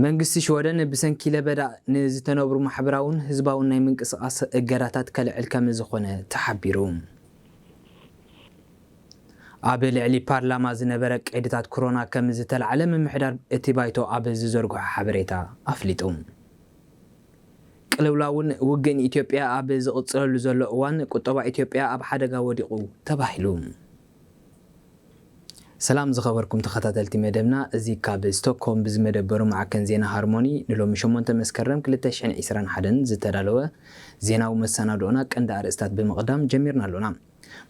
መንግስቲ ሽወደን ብሰንኪ ለበዳ ንዝተነብሩ ማሕበራውን ህዝባውን ናይ ምንቅስቓስ እገዳታት ከልዕል ከም ዝኾነ ተሓቢሩ። ኣብ ልዕሊ ፓርላማ ዝነበረ ቀይድታት ኮሮና ከም ዝተላዕለ ምምሕዳር እቲ ባይቶ ኣብ ዝዘርግሖ ሓበሬታ ኣፍሊጡ። ቅልውላውን ውግእን ኢትዮጵያ ኣብ ዝቕጽለሉ ዘሎ እዋን፣ ቁጠባ ኢትዮጵያ ኣብ ሓደጋ ወዲቑ ተባሂሉ። ሰላም ዝኸበርኩም ተኸታተልቲ መደብና፣ እዚ ካብ ስቶክሆልም ብዝመደበሩ ማዕከን ዜና ሃርሞኒ ንሎሚ ሸሞንተ መስከረም ክልተ ሽሕን ዕስራን ሓደን ዝተዳለወ ዜናዊ መሰናድኦና ቀንዲ ኣርእስታት ብምቕዳም ጀሚርና ኣሎና።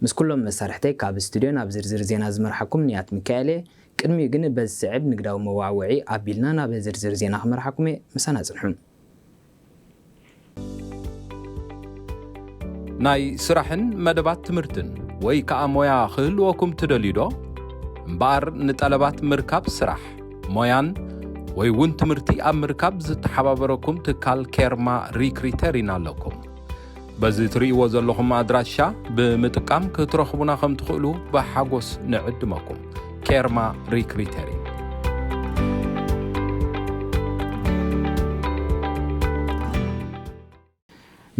ምስ ኩሎም መሳርሕተይ ካብ ስቱድዮ ናብ ዝርዝር ዜና ዝመርሓኩም ንያት ሚካኤል እየ። ቅድሚኡ ግን በዚ ስዕብ ንግዳዊ መዋዕውዒ ኣቢልና ናብ ዝርዝር ዜና ክመርሓኩም እየ። ምሳና ጽንሑ። ናይ ስራሕን መደባት ትምህርትን ወይ ከኣ ሞያ ክህልወኩም ትደልዩ ዶ? እምበኣር ንጠለባት ምርካብ ስራሕ፣ ሞያን ወይ እውን ትምህርቲ ኣብ ምርካብ ዝተሓባበረኩም ትካል ኬርማ ሪክሪተሪን ኣለኩም። በዚ ትርእይዎ ዘለኹም ኣድራሻ ብምጥቃም ክትረኽቡና ከም ትኽእሉ ብሓጎስ ንዕድመኩም። ኬርማ ሪክሪተሪን።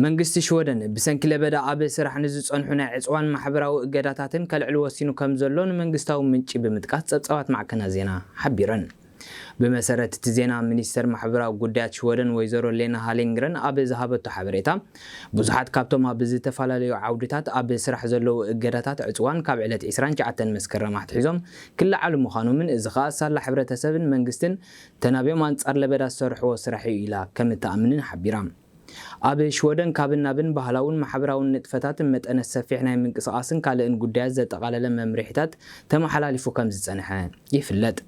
መንግስቲ ሽወደን ብሰንኪ ለበዳ ኣብ ስራሕ ንዝጸንሑ ናይ ዕጽዋን ማሕበራዊ እገዳታትን ከልዕል ወሲኑ ከም ዘሎ ንመንግስታዊ ምንጪ ብምጥቃስ ጸብጻባት ማዕከናት ዜና ሓቢረን። ብመሰረት እቲ ዜና፣ ሚኒስተር ማሕበራዊ ጉዳያት ሽወደን ወይዘሮ ሌና ሃሊንግረን ኣብ ዝሃበቶ ሓበሬታ፣ ብዙሓት ካብቶም ኣብ ዝተፈላለዩ ዓውድታት ኣብ ስራሕ ዘለዉ እገዳታት ዕጽዋን ካብ ዕለት ዕስራን ትሽዓተን መስከረም ኣትሒዞም ክለዓሉ ምዃኖምን፣ እዚ ኸኣ ሳላ ሕብረተሰብን መንግስትን ተናብዮም ኣንጻር ለበዳ ዝሰርሕዎ ስራሕ እዩ ኢላ ከም እትኣምንን ሓቢራ። ኣብ ሽወደን ካብን ናብን ባህላውን ማሕበራውን ንጥፈታትን መጠነ ሰፊሕ ናይ ምንቅስቓስን ካልእን ጉዳያት ዘጠቓለለ መምርሒታት ተመሓላሊፉ ከም ዝጸንሐ ይፍለጥ።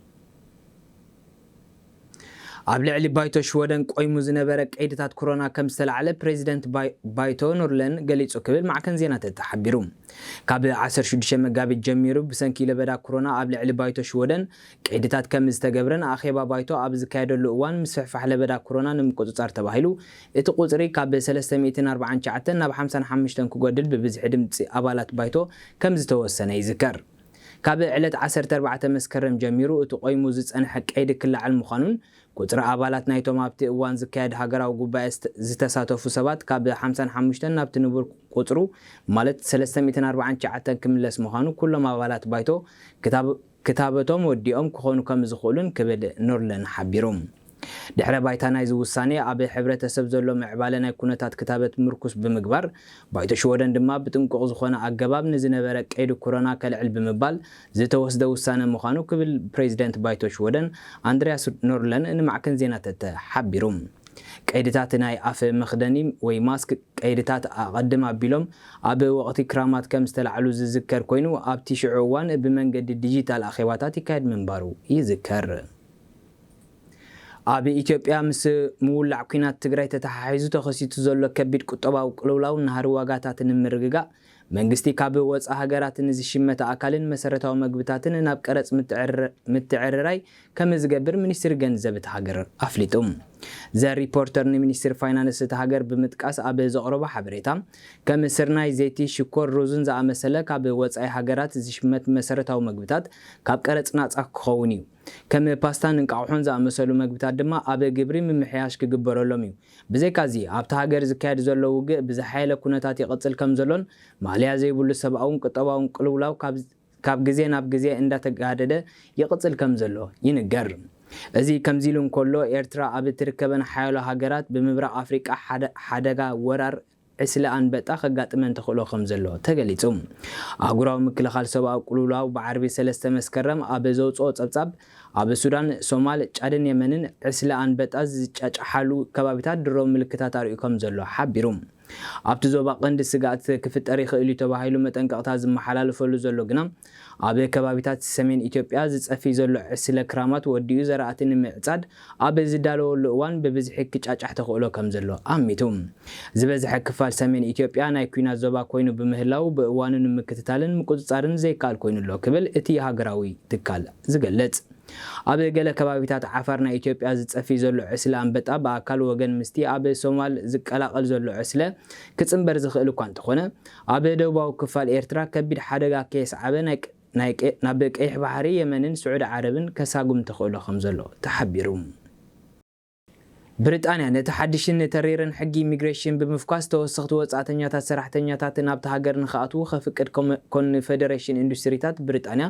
ኣብ ልዕሊ ባይቶ ሽወደን ቆይሙ ዝነበረ ቀይድታት ኮሮና ከም ዝተላዕለ ፕሬዚደንት ባይ-፣ ባይቶ ኖርለን ገሊጹ ክብል ማዕከን ዜና ተተ ሓቢሩ። ካብ ዓሰርተ ሽዱሽተ መጋቢት ጀሚሩ ብሰንኪ ለበዳ ኮሮና ኣብ ልዕሊ ባይቶ ሽወደን ቀይድታት ከም ዝተገብረን ኣኼባ ባይቶ ኣብ ዝካየደሉ እዋን ምስፍሕፋሕ ለበዳ ኮሮና ንምቁጽጻር ተባሂሉ እቲ ቁጽሪ ካብ ሰለስተ ሚእትን ኣርባዓን ትሽዓተን ናብ ሓምሳን ሓሙሽተን ክጎድል ብብዝሒ ድምጺ ኣባላት ባይቶ ከም ዝተወሰነ ይዝከር። ካብ ዕለት ዓሰርተ ኣርባዕተ መስከረም ጀሚሩ እቲ ቆይሙ ዝጸንሐ ቀይዲ ክለዓል ምዃኑን ቁጽሪ ኣባላት ናይቶም ኣብቲ እዋን ዝካየድ ሃገራዊ ጉባኤ ዝተ-፣ ዝተሳተፉ ሰባት ካብ ሓምሳን ሓሙሽተን ናብቲ ንቡር ቁጽሩ ማለት ሰለስተ ሚእትን ኣርባዓን ትሽዓተን ክምለስ ምዃኑ ኩሎም ኣባላት ባይቶ ክታብ-፣ ክታበቶም ወዲኦም ክኾኑ ከም ዝኽእሉን ክብል ኖርለን ሓቢሩ። ድሕረ ባይታ ናይዚ ውሳኔ ኣብ ሕብረተሰብ ዘሎ ምዕባለ ናይ ኩነታት ክታበት ምርኩስ ብምግባር፣ ባይቶ ሽወደን ድማ ብጥንቁቕ ዝኾነ ኣገባብ ንዝነበረ ቀይዲ ኮሮና ከልዕል ብምባል ዝተወስደ ውሳነ ምዃኑ ክብል ፕሬዚደንት ባይቶ ሽወደን ኣንድሪያስ ኖርለን ንማዕከን ዜና ተተ ሓቢሩ። ቀይድታት ናይ ኣፍ መኽደኒ ወይ ማስክ ቀይድታት ኣቐድም ኣቢሎም ኣብ ወቕቲ ክራማት ከም ዝተላዕሉ ዝዝከር ኮይኑ፣ ኣብቲ ሽዑ እዋን ብመንገዲ ዲጂታል ኣኼባታት ይካየድ ምንባሩ ይዝከር። ኣብ ኢትዮጵያ ምስ ምውላዕ ኲናት ትግራይ ተተሓሒዙ ተኸሲቱ ዘሎ ከቢድ ቁጠባዊ ቅልውላው ናህሪ ዋጋታት ንምርግጋእ መንግስቲ ካብ ወፃኢ ሃገራት ንዝሽመት ኣካልን መሰረታዊ መግብታትን ናብ ቀረፅ ምትዕር-፣ ምትዕርራይ ከም ዝገብር ሚኒስትሪ ገንዘብ እታ ሃገር ኣፍሊጡ። ዘ ሪፖርተር ንሚኒስትሪ ፋይናንስ እታ ሃገር ብምጥቃስ ኣብ ዘቕረቦ ሓበሬታ፣ ከም ስርናይ፣ ዘይቲ፣ ሽኮር፣ ሩዝን ዝኣመሰለ ካብ ወፃኢ ሃገራት ዝሽመት መሰረታዊ መግብታት ካብ ቀረፅ ናፃ ክኸውን እዩ። ከም ፓስታን እንቃቑሖን ዝኣመሰሉ መግብታት ድማ ኣብ ግብሪ ምምሕያሽ ክግበረሎም እዩ። ብዘይካዚ፣ ኣብታ ሃገር ዝካየድ ዘሎ ውግእ ብዝሓየለ ኩነታት ይቕጽል ከም ዘሎን ማእለያ ዘይብሉ ሰብኣውን ቁጠባውን ቅልውላው ካብ፣ ካብ ግዜ ናብ ግዜ እንዳተጋደደ ይቕጽል ከም ዘሎ ይንገር። እዚ ከምዚ ኢሉ እንከሎ፣ ኤርትራ ኣብ እትርከበን ሓያሎ ሃገራት ብምብራቕ ኣፍሪቃ ሓደ-፣ ሓደጋ ወራር ዕስለ ኣንበጣ ከጋጥመን ተኽእሎ ከም ዘሎ ተገሊጹ። ኣህጉራዊ ምክልኻል ሰብኣዊ ቅልውላው ብዓርቢ ሰለስተ መስከረም ኣብ ዘውጽኦ ጸብጻብ፣ ኣብ ሱዳን፣ ሶማል፣ ጫድን የመንን ዕስለ ኣንበጣ ዝጫጫሓሉ ከባቢታት ድሮ ምልክታት ኣርእዩ ከም ዘሎ ሓቢሩ። ኣብቲ ዞባ ቀንዲ ስግኣት ክፍጠር ይኽእል እዩ ተባሂሉ መጠንቀቕታ ዝመሓላለፈሉ ዘሎ ግና፣ ኣብ ከባቢታት ሰሜን ኢትዮጵያ ዝጸፊ ዘሎ ዕስለ ክራማት ወዲኡ ዘራእቲ ንምዕጻድ ኣብ ዝዳለወሉ እዋን ብብዝሒ ክጫጫሕ ተኽእሎ ከም ዘሎ ኣሚቱ። ዝበዝሐ ክፋል ሰሜን ኢትዮጵያ ናይ ኲናት ዞባ ኮይኑ ብምህላው ብእዋኑ ንምክትታልን ምቁጽጻርን ዘይከኣል ኮይኑ ኣሎ ክብል እቲ ሃገራዊ ትካል ዝገልጽ። ኣብ ገለ ከባቢታት ዓፋር ናይ ኢትዮጵያ ዝጸፊ ዘሎ ዕስለ ኣንበጣ ብኣካል ወገን ምስቲ ኣብ ሶማል ዝቀላቐል ዘሎ ዕስለ ክጽንበር ዝኽእል እኳ እንተኾነ፣ ኣብ ደቡባዊ ክፋል ኤርትራ ከቢድ ሓደጋ ከየስዓበ ናይ ቅ-፣ ናይ ቀ-፣ ናብ ቀይሕ ባሕሪ፣ የመንን ስዑዲ ዓረብን ከሳጉም ተኽእሎ ከም ዘሎ ተሓቢሩ። ብሪጣንያ ነቲ ሓድሽን ተሪርን ሕጊ ኢሚግሬሽን ብምፍኳስ ተወሰኽቲ ወጻእተኛታት ሰራሕተኛታት ናብታ ሃገር ንኽኣትዉ ከፍቅድ ኮም-፣ ኮንፈደሬሽን ኢንዱስትሪታት ብሪጣንያ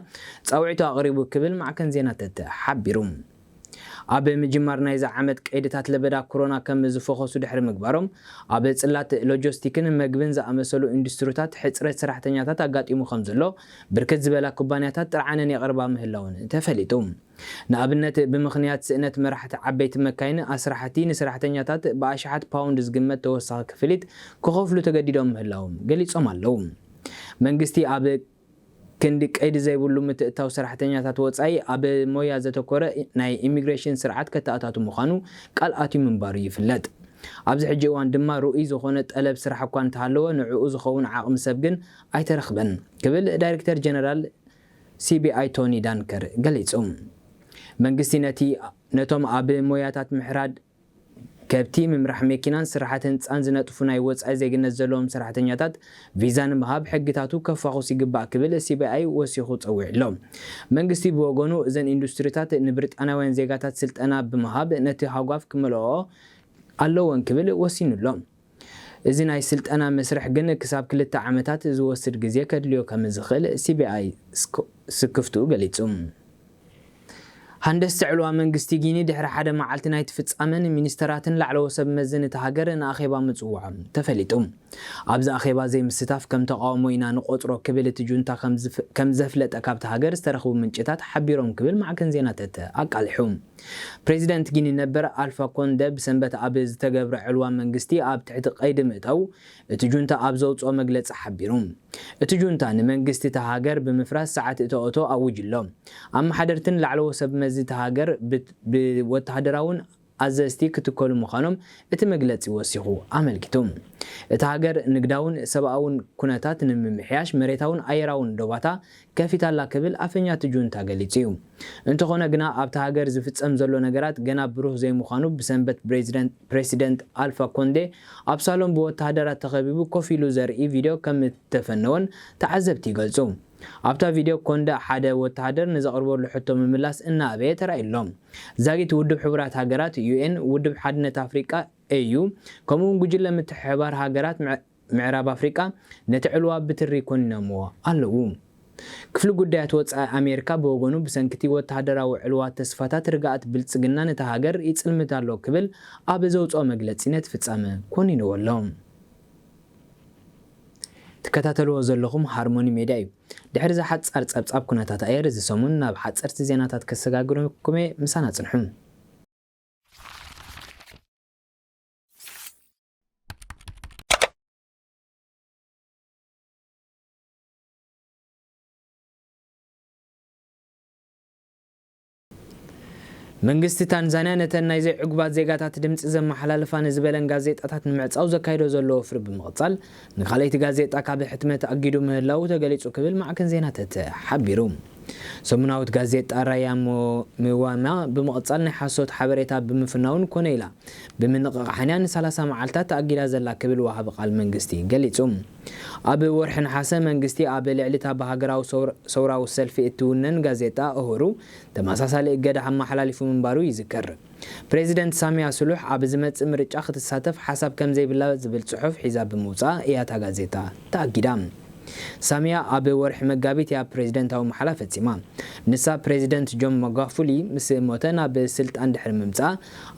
ጻውዒቱ ኣቕሪቡ ክብል ማዕከን ዜና ተተ ሓቢሩ። ኣብ ምጅማር ናይዚ ዓመት ቀይድታት ለበዳ ኮሮና ከም ዝፈኾሱ ድሕሪ ምግባሮም፣ ኣብ ጽላት ሎጂስቲክን መግብን ዝኣመሰሉ ኢንዱስትሪታት ሕጽረት ሰራሕተኛታት ኣጋጢሙ ከም ዘሎ ብርክት ዝበላ ኩባንያታት ጥርዓነን የቕርባ ምህላውን ተፈሊጡ። ንኣብነት፣ ብምኽንያት ስእነት መራሕቲ ዓበይቲ መካይን፣ ኣስራሕቲ ንሰራሕተኛታት ብኣሽሓት ፓውንድ ዝግመት ተወሳኺ ክፍሊት ክኸፍሉ ተገዲዶም ምህላዎም ገሊጾም ኣለዉ። መንግስቲ ኣብ ክንዲ ቀይዲ ዘይብሉ ምትእትታው ሰራሕተኛታት ወጻኢ ኣብ ሞያ ዘተኮረ ናይ ኢሚግሬሽን ስርዓት ከተኣታቱ ምዃኑ ቃል ኣትዩ ምንባሩ ይፍለጥ። ኣብዚ ሕጂ እዋን ድማ ርኡይ ዝኾነ ጠለብ ስራሕ እኳ እንተሃለወ፣ ንዕኡ ዝኸውን ዓቕሚ ሰብ ግን ኣይተረኽበን ክብል ዳይሬክተር ጀነራል ሲቢኣይ ቶኒ ዳንከር ገሊጹ። መንግስቲ ነቲ፣ ነቶም ኣብ ሞያታት ምሕራድ ከብቲ፣ ምምራሕ መኪናን ስራሓት ህንጻን ዝነጥፉ ናይ ወጻኢ ዜግነት ዘለዎም ሰራሕተኛታት ቪዛ ንምሃብ ሕግታቱ ከፋኹስ ይግባእ ክብል ሲቢኣይ ወሲኹ ጸዊዑ ኣሎ። መንግስቲ ብወገኑ፣ እዘን ኢንዱስትሪታት ንብሪጣንያውያን ዜጋታት ስልጠና ብምሃብ ነቲ ሃጓፍ ክመልኦ ኣለወን ክብል ወሲኑ ኣሎ። እዚ ናይ ስልጠና መስርሕ ግን ክሳብ ክልተ ዓመታት ዝወስድ ግዜ ከድልዮ ከም ዝኽእል ሲቢኣይ ስክ-፣ ስክፍትኡ ገሊጹ። ሃንደስቲ ዕልዋ መንግስቲ ጊኒ ድሕሪ ሓደ መዓልቲ ናይቲ ፍጻመ ንሚኒስተራትን ላዕለዎ ሰብ መዝን እታ ሃገር ንኣኼባ ምጽውዖም ተፈሊጡ። ኣብዚ ኣኼባ ዘይምስታፍ ከም ተቃውሞ ኢና ንቆጽሮ ክብል እቲ ጁንታ ከም ዝፍ-፣ ከም ዘፍለጠ ካብቲ ሃገር ዝተረኽቡ ምንጭታት ሓቢሮም ክብል ማዕከን ዜና ተተ ኣቃሊሑ። ፕሬዚደንት ጊኒ ነበር ኣልፋ ኮንደ ብሰንበት ኣብ ዝተገብረ ዕልዋ መንግስቲ ኣብ ትሕቲ ቀይዲ ምእታው እቲ ጁንታ ኣብ ዘውጽኦ መግለጺ ሓቢሩ። እቲ ጁንታ ንመንግስቲ እታ ሃገር ብምፍራስ ሰዓት እቶ እቶ ኣዊጁ ኣሎ። ኣመሓደርትን ላዕለዎ ሰብ መዚ እታ ሃገር ብት-፣ ብወተሃደራውን ኣዘዝቲ ክትከሉ ምዃኖም እቲ መግለጺ ወሲኹ ኣመልኪቱ። እታ ሃገር ንግዳውን ሰብኣውን ኩነታት ንምምሕያሽ መሬታውን ኣየራውን ዶባታ ከፊታ ኣላ ክብል ኣፈኛ እቲ ጁንታ ገሊጹ እዩ። እንተኾነ ግና ኣብታ ሃገር ዝፍጸም ዘሎ ነገራት ገና ብሩህ ዘይምዃኑ ብሰንበት ፕሬዚደንት፣ ፕሬሲደንት ኣልፋ ኮንዴ ኣብ ሳሎን ብወተሃደራት ተኸቢቡ ኮፍ ኢሉ ዘርኢ ቪድዮ ከም እተፈነወን ተዓዘብቲ ይገልጹ። ኣብታ ቪድዮ ኮንደ ሓደ ወተሃደር ንዘቕርበሉ ሕቶ ምምላስ እናኣበየ ተራእዩ ኣሎ። ዛጊት ውድብ ሕቡራት ሃገራት፣ ዩ ኤን፣ ውድብ ሓድነት ኣፍሪቃ፣ ኤ ዩ፣ ከምኡውን ጉጅለ ምትሕብባር ሃገራት ምዕ-፣ ምዕራብ ኣፍሪቃ ነቲ ዕልዋ ብትሪ ኮኒኖምዎ ኣለዉ። ክፍሊ ጉዳያት ወጻኢ ኣሜሪካ ብወገኑ፣ ብሰንኪ እቲ ወተሃደራዊ ዕልዋ ተስፋታት ርግኣት ብልጽግና ነታ ሃገር ይጽልምት ኣሎ ክብል ኣብ ዘውጽኦ መግለጺ ነቲ ፍጻመ ኮኒንዎ ኣሎ። ትከታተልዎ ዘለኹም ሃርሞኒ ሜድያ እዩ። ድሕሪ እዚ ሓጻር ጸብጻብ ኩነታት ኣየር፣ እዚ ሰሙን ናብ ሓጸርቲ ዜናታት ከሰጋግረኩም እየ። ምሳና ጽንሑ። መንግስቲ ታንዛንያ ነተን ናይ ዘይዕጉባት ዜጋታት ድምጺ ዘመሓላልፋ ንዝበለን ጋዜጣታት ንምዕጻው ዘካይዶ ዘሎ ወፍሪ ብምቕጻል፣ ንኻልኣይቲ ጋዜጣ ካብ ሕትመት ኣጊዱ ምህላዉ ተገሊጹ ክብል ማዕከን ዜና ተተ ሓቢሩ። ሰሙናዊት ጋዜጣ ራያ ሞ-፣ ምዋማ ብምቕጻል ናይ ሓሶት ሓበሬታ ብምፍናውን ኮነ ኢላ ብምንቕቓሕን እያ ንሰላሳ መዓልታት ተኣጊዳ ዘላ ክብል ወሃቢ ቃል መንግስቲ ገሊጹ። ኣብ ወርሒ ነሓሰ መንግስቲ ኣብ ልዕሊ እታ ብሃገራዊ ሰውር-፣ ሰውራዊ ሰልፊ እትውነን ጋዜጣ እሁሩ ተመሳሳሊ እገዳ ኣመሓላሊፉ ምንባሩ ይዝከር። ፕሬዚደንት ሳሚያ ስሉሕ ኣብ ዝመጽእ ምርጫ ክትሳተፍ ሓሳብ ከም ዘይብላ ዝብል ጽሑፍ ሒዛ ብምውጻእ እያ እታ ጋዜጣ ተኣጊዳ። ሳሚያ ኣብ ወርሒ መጋቢት እያ ፕሬዚደንታዊ መሓላ ፈጺማ። ንሳ ፕሬዚደንት ጆን ማጋፉሊ ምስ ሞተ ናብ ስልጣን ድሕሪ ምምጻእ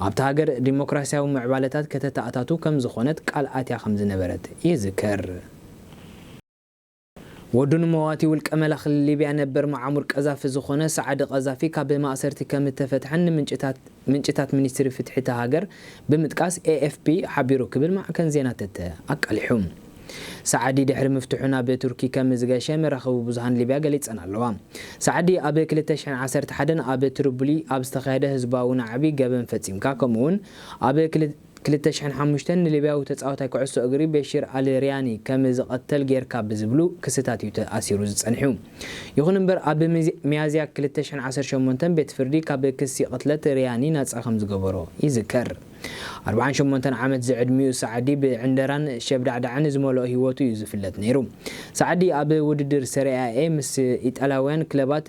ኣብታ ሃገር ዲሞክራሲያዊ ምዕባለታት ከተተኣታቱ ከም ዝኾነት ቃል ኣትያ ከም ዝነበረት ይዝከር። ወዱ ንመዋቲ ውልቀ መላኺ ሊብያ ነበር መዓሙር ቀዛፊ ዝኾነ ሰዓዲ ቀዛፊ ካብ ማእሰርቲ ከም እተፈትሐን ንምንጭታት፣ ምንጭታት ሚኒስትሪ ፍትሒ እታ ሃገር ብምጥቃስ ኤ ኤፍ ፒ ሓቢሩ ክብል ማዕከን ዜና ተተ ኣቃሊሑ። ሰዓዲ ድሕሪ ምፍትሑ ናብ ቱርኪ ከም ዝገሸ መራኸቢ ብዙሃን ሊብያ ገሊጸን ኣለዋ። ሰዓዲ ኣብ ክልተ ሽሕን ዓሰርተ ሓደን ኣብ ትሪፖሊ ኣብ ዝተኻየደ ህዝባዊ ናዕቢ ገበን ፈጺምካ፣ ከምኡውን ኣብ ክል-፣ ክልተ ሽሕን ሓሙሽተን ንሊብያዊ ተጻዋታይ ኩዕሶ እግሪ ቤሺር ኣል ሪያኒ ከም ዝቐተል ጌርካ ብዝብሉ ክስታት እዩ ተኣሲሩ ዝጸንሑ። ይኹን እምበር፣ ኣብ ሚዝ-፣ ሚያዝያ ክልተ ሽሕን ዓሰርተ ሸሞንተን ቤት ፍርዲ ካብ ክሲ ቅትለት ሪያኒ ናጻ ከም ዝገበሮ ይዝከር። ኣርብዓን ሸሞንተን ዓመት ዝዕድሚኡ ሰዓዲ ብዕንደራን ሸብዳዕዳዕን ዝመልኦ ህይወቱ እዩ ዝፍለጥ ነይሩ። ሰዓዲ ኣብ ውድድር ሰሪያ ኤ ምስ ኢጣልያውያን ክለባት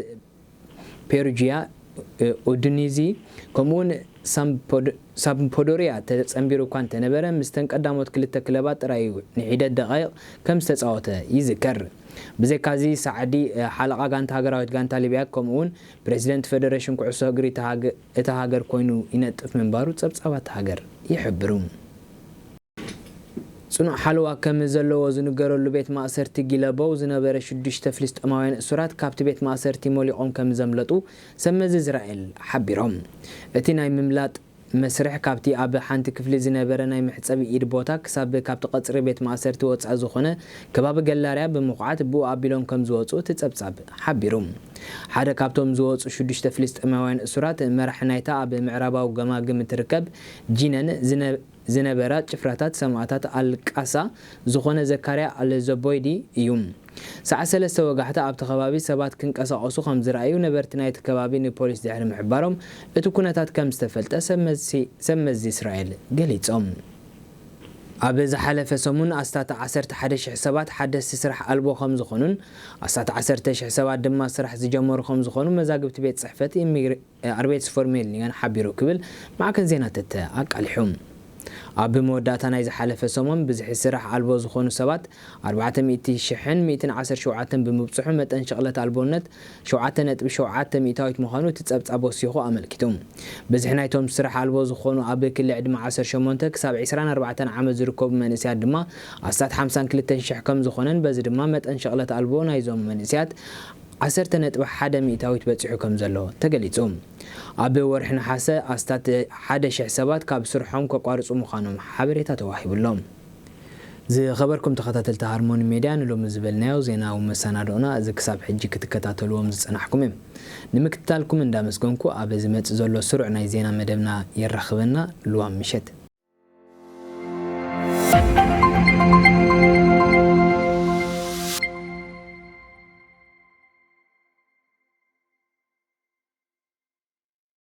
ፔሩጂያ፣ ኡዱኒዚ ከምኡውን ሳምፖዶሪያ ተጸንቢሩ እኳ እንተነበረ፣ ምስተን ቀዳሞት ክልተ ክለባት ጥራይ እዩ ንሒደት ደቓይቕ ከም ዝተጻወተ ይዝከር። ብዘይካዚ፣ ሳዕዲ ሓለቓ ጋንታ ሃገራዊት ጋንታ ሊብያ ከምኡውን ፕሬዚደንት ፌደሬሽን ኩዕሶ እግሪ እታ ሃገር ኮይኑ ይነጥፍ ምንባሩ ጸብጻባት ሃገር ይሕብሩ። ጽኑዕ ሓለዋ ከም ዘለዎ ዝንገረሉ ቤት ማእሰርቲ ጊለቦው ዝነበረ ሽዱሽተ ፍልስጤማውያን እሱራት ካብቲ ቤት ማእሰርቲ ሞሊቖም ከም ዘምለጡ ሰብ መዚ እስራኤል ሓቢሮም። እቲ ናይ ምምላጥ መስርሕ ካብቲ ኣብ ሓንቲ ክፍሊ ዝነበረ ናይ መሕጸቢ ኢድ ቦታ ክሳብ ካብቲ ቀጽሪ ቤት ማእሰርቲ ወጻኢ ዝኾነ ከባቢ ገላርያ ብምኹዓት ብኡ ኣቢሎም ከም ዝወጹ እቲ ጸብጻብ ሓቢሩ። ሓደ ካብቶም ዝወጹ ሽዱሽተ ፍልስጤማውያን እሱራት መራሒ ናይታ ኣብ ምዕራባዊ ገማግም እትርከብ ጂነን ዝነ ዝነበራ ጭፍራታት ሰማእታት ኣልቃሳ ዝኾነ ዘካርያ ኣልዘቦይዲ እዩ። ሰዓት ሰለስተ ወጋሕታ ኣብቲ ከባቢ ሰባት ክንቀሳቐሱ ከም ዝረኣዩ ነበርቲ ናይቲ ከባቢ ንፖሊስ ድሕሪ ምሕባሮም፣ እቲ ኩነታት ከም ዝተፈልጠ ሰብ መዚ እስራኤል ገሊጾም። ኣብ ዝሓለፈ ሰሙን ኣስታት ዓሰርተ ሓደ ሽሕ ሰባት ሓደስቲ ስራሕ ኣልቦ ከም ዝኾኑን ኣስታት ዓሰርተ ሽሕ ሰባት ድማ ስራሕ ዝጀመሩ ከም ዝኾኑ መዛግብቲ ቤት ጽሕፈት ኢሚግሬ ኣርቤት ስፎርሜልኒዮን ሓቢሩ ክብል ማዕከን ዜና ተተ ኣቃሊሑ። ኣብ መወዳእታ ናይ ዝሓለፈ ሰሙን ብዝሒ ስራሕ ኣልቦ ዝኾኑ ሰባት ኣርባዕተ ሚእቲ ሽሕን ሚእትን ዓሰርተ ሸውዓተን ብምብጽሑ መጠን ሽቕለት ኣልቦነት ሸውዓተ ነጥቢ ሸውዓተ ሚእታዊት ምዃኑ እቲ ጸብጻብ ወሲኹ ኣመልኪቱ። ብዝሒ ናይቶም ስራሕ ኣልቦ ዝኾኑ ኣብ ክሊ ዕድመ ዓሰርተ ሸሞንተ ክሳብ ዕስራን ኣርባዕተን ዓመት ዝርከቡ መንእሰያት ድማ ኣስታት ሓምሳን ክልተን ሽሕ ከም ዝኾነን በዚ ድማ መጠን ሽቕለት ኣልቦ ናይዞም መንእሰያት ዓሰርተ ነጥቢ ሓደ ሚእታዊት በጺሑ ከም ዘሎ ተገሊጹ። ኣብ ወርሒ ነሓሰ ኣስታት ሓደ ሽሕ ሰባት ካብ ስርሖም ከቋርጹ ምዃኖም ሓበሬታ ተዋሂቡ ኣሎ። ዝኸበርኩም ተኸታተልቲ ሃርሞኒ ሜድያ ንሎሚ ዝበልናዮ ዜናዊ መሰናድኦና እዚ ክሳብ ሕጂ ክትከታተልዎም ዝጸናሕኩም እዮም። ንምክትታልኩም እንዳመስገንኩ ኣብ ዝመጽእ ዘሎ ስሩዕ ናይ ዜና መደብና የራኽበና። ልዋም ምሸት።